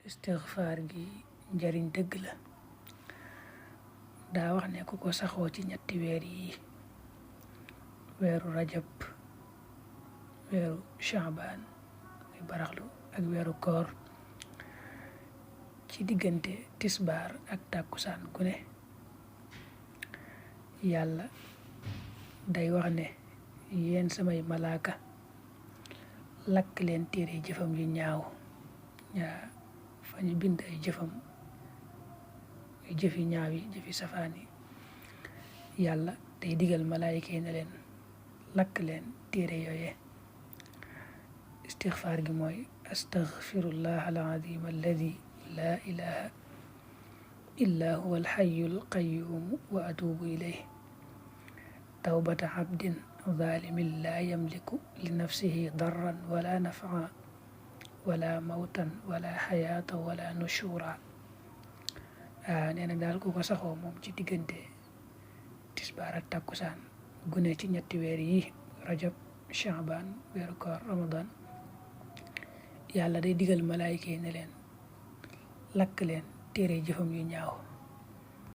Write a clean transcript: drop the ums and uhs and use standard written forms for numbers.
istixfaar gi njariñ dëgg la. daa wax ne ku ko saxoo ci ñetti weer yi, weeru rajab, weeru shaabaan muy baraxlu ak weeru koor, ci diggante tisbaar ak tàkkusaan gu ne, yàlla day wax ne yéen samay malaaka lakk leen téere jëfam yu ñaaw fa ñu bind ay jëfam, jëfi ñaaw yi, jëfi safaan yi. yàlla day digal malaayika yi ne leen lakk leen téere yooye. istixfaar gi mooy astaghfirullah alazim alladi laa ilaha illa huwa alxayu alqayumu wa atubu ilayh tawbata abdin zalimin laa yamliku li nafsihi darran wala nafaa wala mawtan wala xayaata wala nushura. nee na daal ku ko saxoo moom ci diggante tisbaar ak takkusaan gune ci ñetti weer yi, rajab, shaabaan, weeru koor, ramadan, yàlla day digal malaayika yi ne leen lakk leen téere jëfam yu ñaaw.